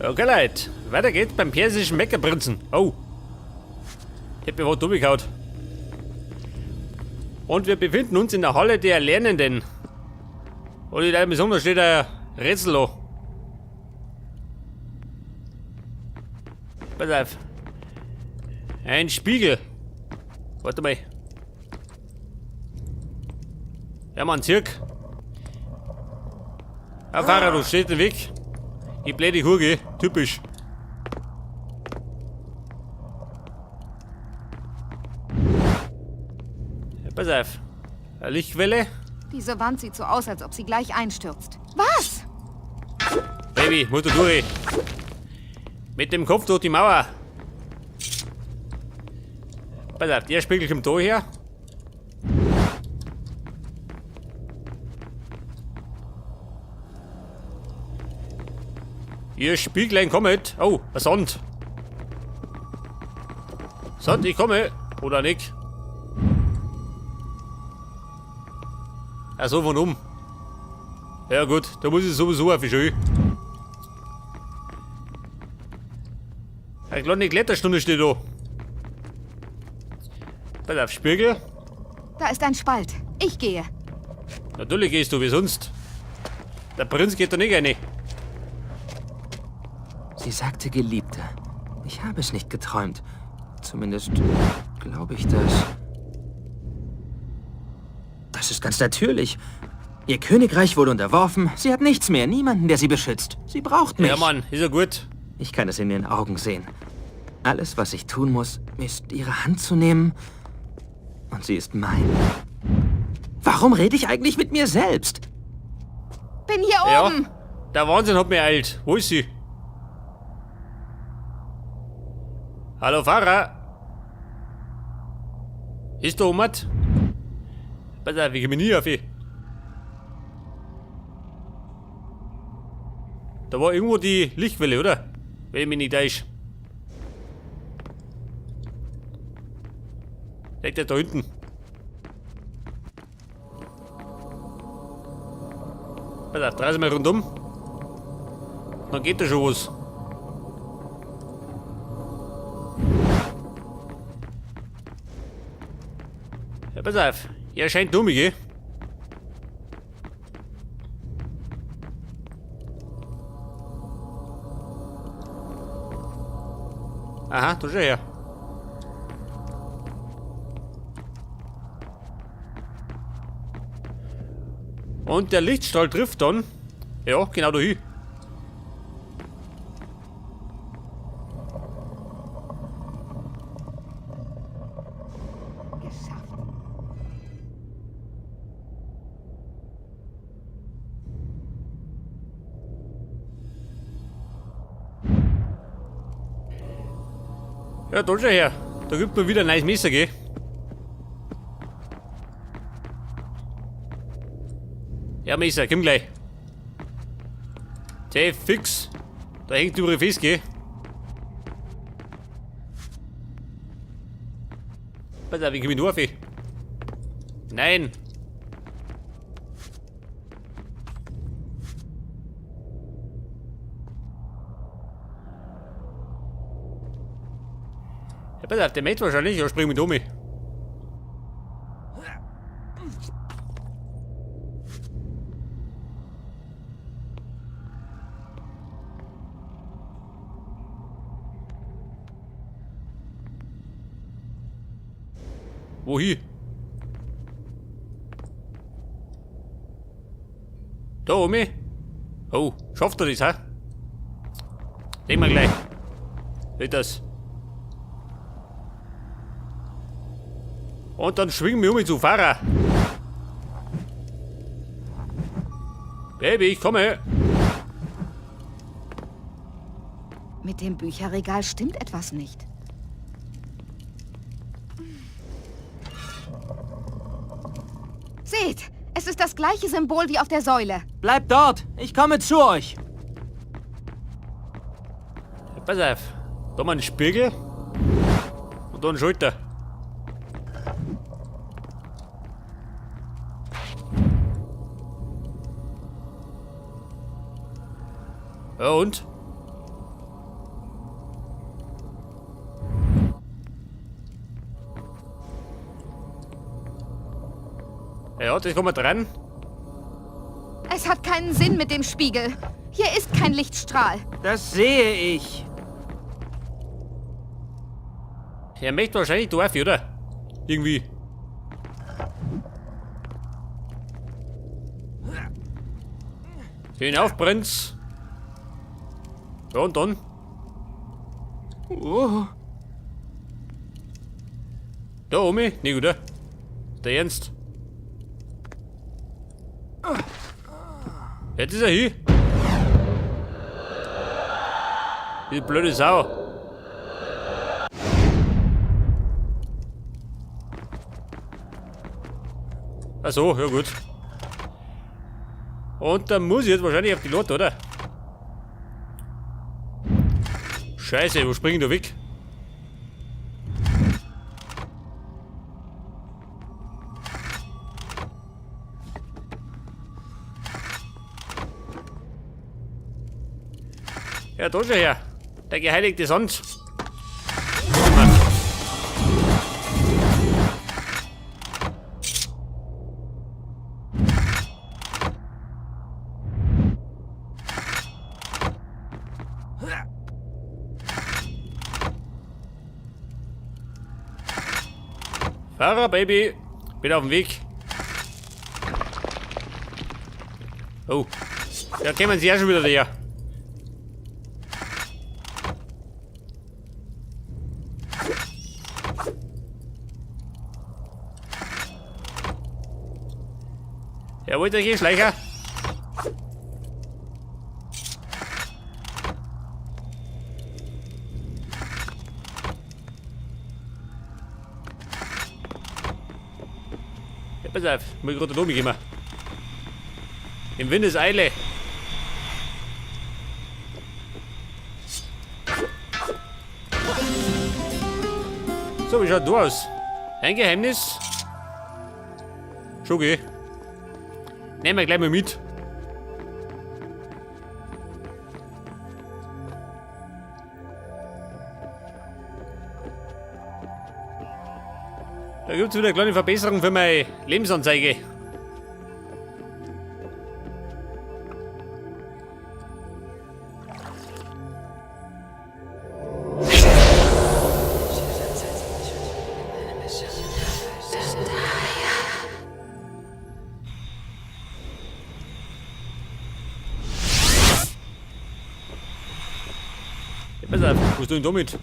Okay, Leute. Weiter geht's beim persischen Meckerprinzen. Oh. Ich hab mir was durchgehauen. Und wir befinden uns in der Halle der Lernenden. Und in einem besonders steht ein Rätsel da. Pass auf. Ein Spiegel. Warte mal. Ja, Mann, Zirk. Ja, Fahrer, du stehst im Weg. Die blöde Hurge, typisch. Ja, pass auf. Eine Lichtquelle. Diese Wand sieht so aus, als ob sie gleich einstürzt. Was? Baby, musst du durch. Mit dem Kopf durch die Mauer. Pass auf, der Spiegel kommt da her. Ihr Spieglein kommet. Oh, ein Sand. Sand, ich komme. Oder nicht? Ach so, von um. Ja gut, da muss ich sowieso auf die Schule. Eine kleine Kletterstunde steht da. Pass auf, Spiegel. Da ist ein Spalt. Ich gehe. Natürlich gehst du, wie sonst. Der Prinz geht da nicht rein. Sie sagte Geliebte. Ich habe es nicht geträumt. Zumindest glaube ich das. Das ist ganz natürlich. Ihr Königreich wurde unterworfen. Sie hat nichts mehr. Niemanden, der sie beschützt. Sie braucht mich. Ja, Mann, ist ja gut. Ich kann es in ihren Augen sehen. Alles, was ich tun muss, ist, ihre Hand zu nehmen. Und sie ist mein. Warum rede ich eigentlich mit mir selbst? Bin hier Ja, oben. der Wahnsinn hat mich eilt. Wo ist sie? Hallo, Fahrer. Ist da jemand? Pass auf, ich komme nie auf. Da war irgendwo die Lichtquelle, oder? Wenn ich mich nicht täusche. Liegt der da hinten? Pass auf, dreh sie mal rundum. Dann geht da schon was. Ja, pass auf. Er scheint dumm, gell? Aha, da schau her. Und der Lichtstrahl trifft dann. Ja, genau da hin. Geschafft. Ja, da schau her. Da gibt man wieder ein neues Messer, gell? Ja, Messer, komm gleich. Tee, fix. Da hängt überall fest, gell? Pass auf, ich komm nur auf. Nein. Ja, pass auf, der möchte wahrscheinlich, ja, spring mit um. Wohin? Da oben? Oh, schafft er das, hä? Sehen wir gleich. Geht das? Und dann schwingen wir um zu Fahrer. Baby, ich komme. Mit dem Bücherregal stimmt etwas nicht. Seht, es ist das gleiche Symbol wie auf der Säule. Bleibt dort! Ich komme zu euch! Ja, pass auf. Da mal einen Spiegel. Und da einen Schalter. Ja und? Ja, das kommen wir dran. Es hat keinen Sinn mit dem Spiegel. Hier ist kein Lichtstrahl. Das sehe ich. Er möchte wahrscheinlich da auf, oder? Irgendwie. Hinauf, Prinz. Ja, und dann? Oh. Da, Omi? Nee, oder? Der Ernst. Jetzt ist er hier. Die blöde Sau. Ach so, ja gut. Und dann muss ich jetzt wahrscheinlich auf die Lotte, oder? Scheiße, wo springen da weg? Ja, da schon her. Der geheiligte Sand. Fahrer, Baby. Bin auf dem Weg. Oh. Da kämen sie ja schon wieder daher. Ja, wollt ihr Schleicher? Ja, pass auf, muss ich gerade da gehen. Im Wind ist Eile. So, wie schaut du aus? Ein Geheimnis? Schon okay. Nehmen wir gleich mal mit. Da gibt es wieder eine kleine Verbesserung für meine Lebensanzeige. Ja, pass auf, was tue ich denn damit?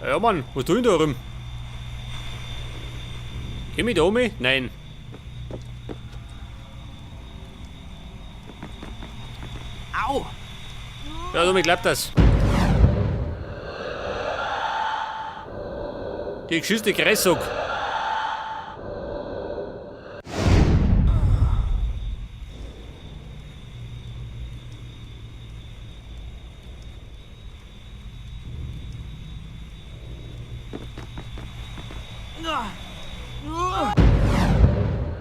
Ja, Mann, was tue ich denn da rum? Komm ich da um? Nein. Au! Ja, damit klappt das. Die geschissene Gressog.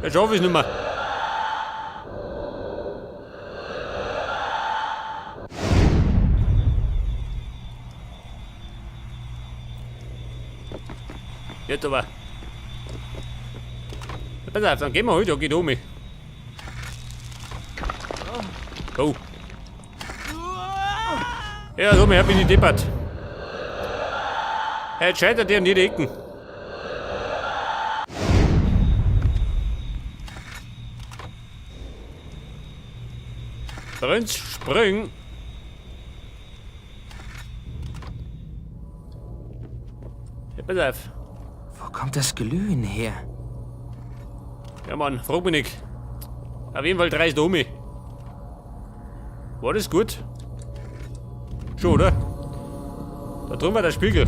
Jetzt schaff ich's nicht mehr. Jetzt aber. Ja, pass auf, dann gehen wir halt, ja, geht um. Oh. Ja, so, mir bin ich deppert. Jetzt scheitert der an jede Ecken. Prinz, spring! Ja, pass auf. Wo kommt das Glühen her? Ja, Mann, frag mich nicht. Auf jeden Fall dreist um. War das gut? Schon, oder? Da drüben war der Spiegel.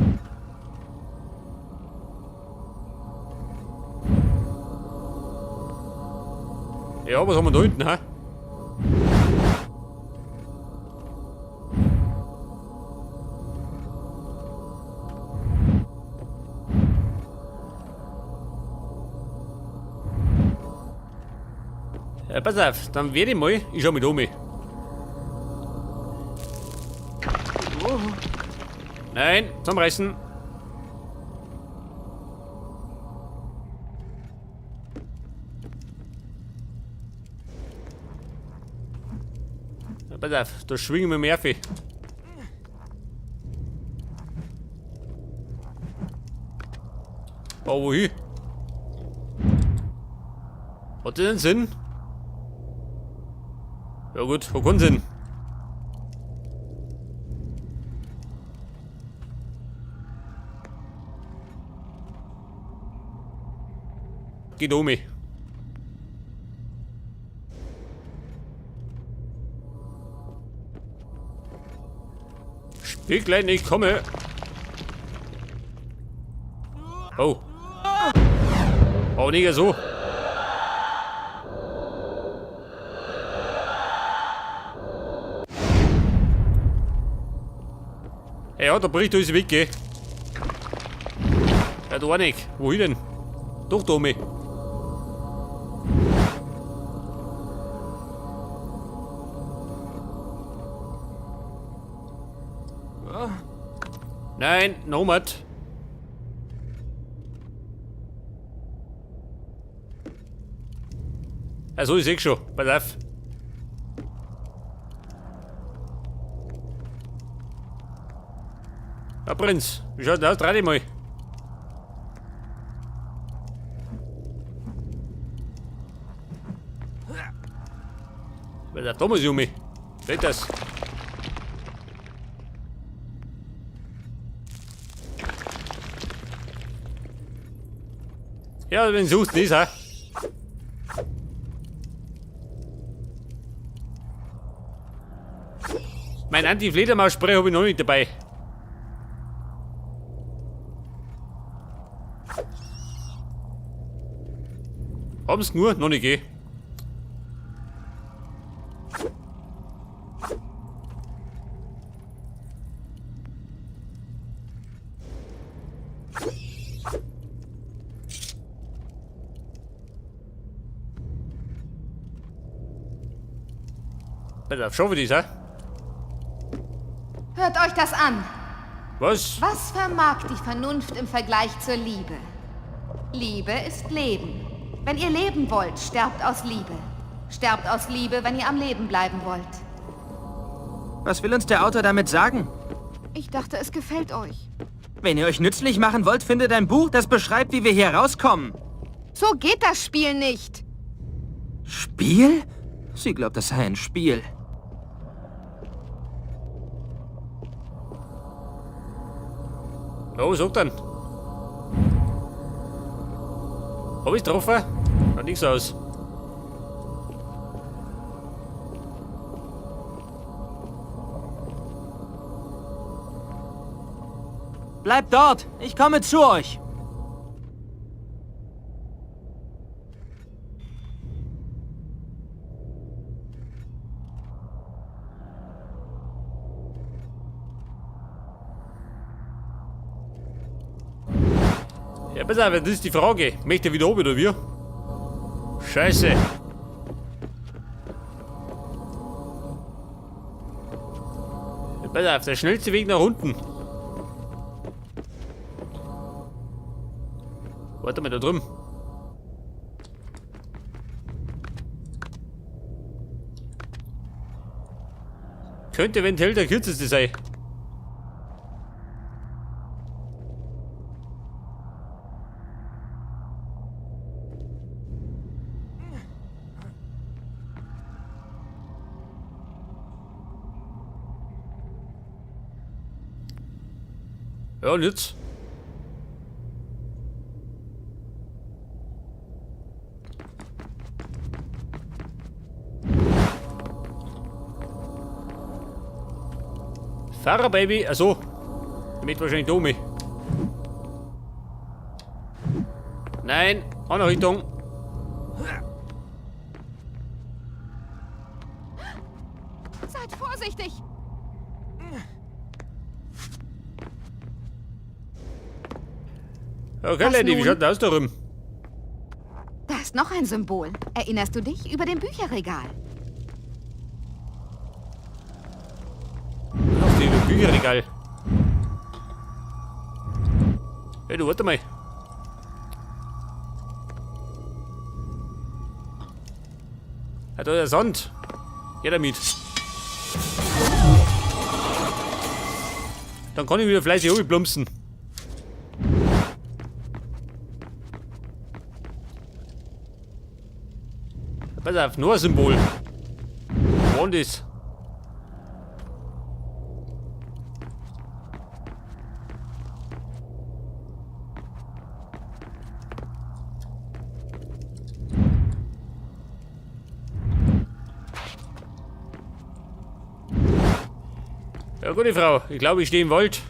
Ja, was haben wir da hinten, hä? Ja, pass auf, dann werde ich mal, ich schau mit um. Nein, zum Reißen. Ja, pass auf, da schwingen wir Murphy. Oh, wohin? Hat das einen Sinn? Ja gut, hat keinen Sinn. Geht um mich. Spieglein, ich komme. Oh. Oh, nicht so. Ja, da bricht alles weg, gell? Ja, da auch nicht. Wohin denn? Doch, da oben. Nein, Nomad. Also, ich seh schon. Pass auf. Na, Prinz, wie schaut denn aus? Dreh dich mal. Weil der Thomas Junge. Seht das? Ja, wenn suchst, nicht, hä? Mein Anti-Fledermaus-Spray hab ich noch nicht dabei. Haben's nur? Noch nicht, gell? Pass auf, schaffen wir das, hä? Hört euch das an. Was? Was vermag die Vernunft im Vergleich zur Liebe? Liebe ist Leben. Wenn ihr leben wollt, sterbt aus Liebe. Sterbt aus Liebe, wenn ihr am Leben bleiben wollt. Was will uns der Autor damit sagen? Ich dachte, es gefällt euch. Wenn ihr euch nützlich machen wollt, findet ein Buch, das beschreibt, wie wir hier rauskommen. So geht das Spiel nicht. Spiel? Sie glaubt, das sei ein Spiel. Oh, sag dann. Hab ich's getroffen? Schaut nix aus. Bleibt dort! Ich komme zu euch! Ja, pass auf, das ist die Frage. Möchte er wieder oben oder wie? Scheiße. Ja, pass auf, der schnellste Weg nach unten. Warte mal, da drüben. Könnte eventuell der kürzeste sein. Ja, und jetzt? Fahrer, Baby. Achso. Damit wahrscheinlich da oben. Nein, andere Richtung. Seid vorsichtig! Okay, Was Lady, wie nun? schaut denn aus da drüben? Da ist noch ein Symbol. Erinnerst du dich? Über dem Bücherregal. Auf dem Bücherregal. Hey, du, warte mal. Ja, da ist der Sand. Geh damit. Dann kann ich wieder fleißig plumpsen. Pass auf, nur ein Symbol. Wo ist das? Ja, gute Frau. Ich glaube, ich stehe im Wald.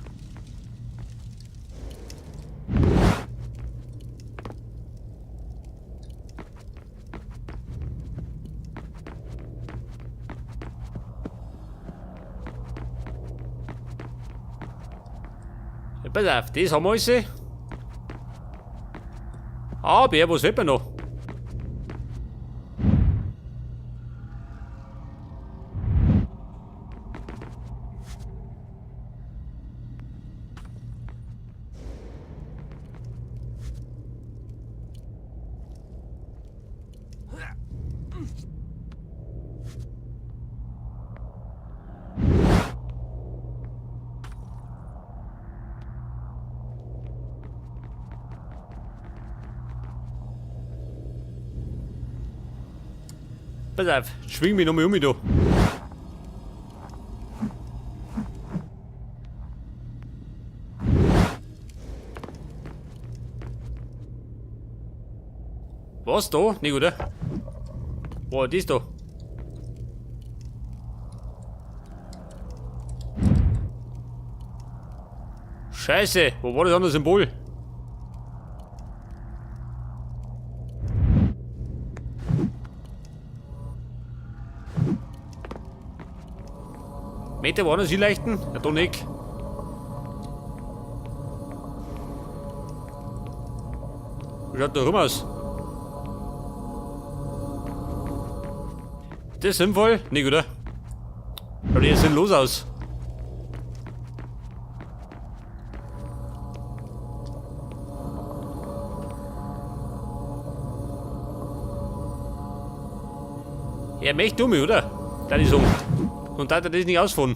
Ja, pass auf, das haben wir alles. Aber was fehlt mir noch? Pass auf, schwing mich nochmal um da. Was da? Nicht, oder? Wo ist das da? Scheiße, wo war das andere Symbol? Meter war noch sie leichten? Ja, da nicht. Wie schaut da rum aus? Ist das sinnvoll? Nicht, oder? Schaut eher sinnlos aus. Er möchte dumm, oder? Da die sagen. Und da hat er das nicht ausfahren.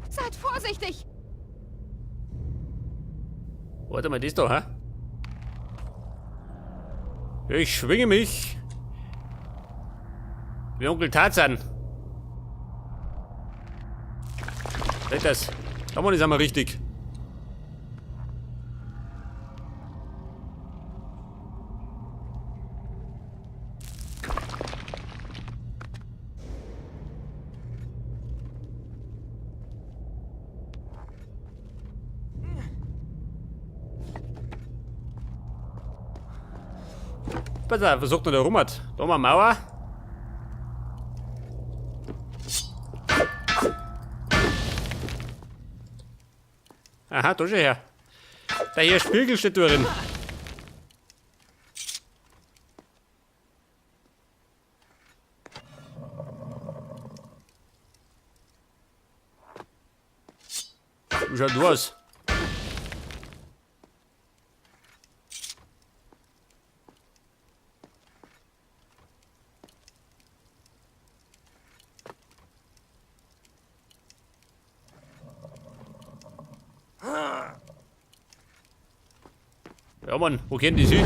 Seid vorsichtig! Warte mal, das da, hä? Ich schwinge mich. Wie Onkel Tarzan. Seht das? Da ist einmal richtig. Pass auf, versucht noch der Rummert. Da haben wir eine Mauer. Aha, da schon her. Da hier Spiegel steht drin. Wie schaut du aus? Ja Mann, wo gehen die hin?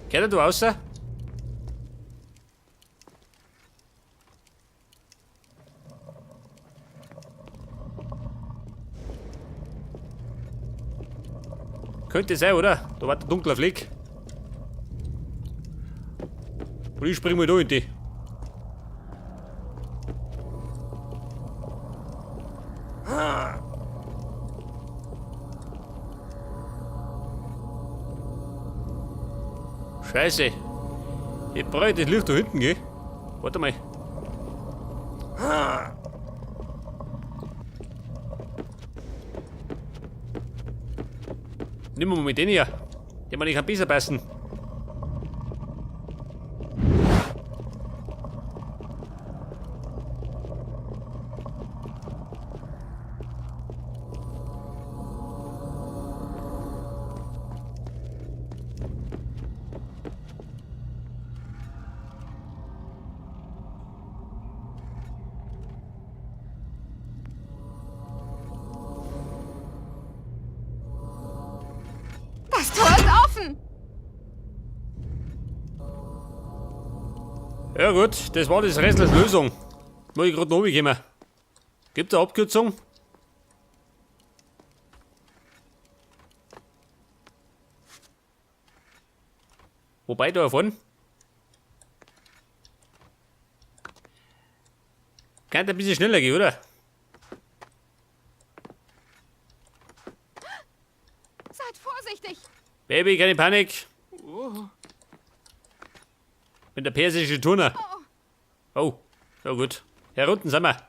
Geht du raus? Könnte sein, oder? Da war der dunkle Fleck. Und ich spring mal da in die. Scheiße. Ich brauche das Licht da hinten, gell? Warte mal. Nimm mal mit denen hier. Der man nicht kann besser passen. Helfen! Ja gut, das war das Rätsels Lösung. Wo ich gerade noch gekommen. Gibt eine Abkürzung? Wobei da davon? Könnte ein bisschen schneller gehen, oder? Seid vorsichtig! Baby, keine Panik. Bin der persische Turner. Oh, ja gut. Herunten sind wir.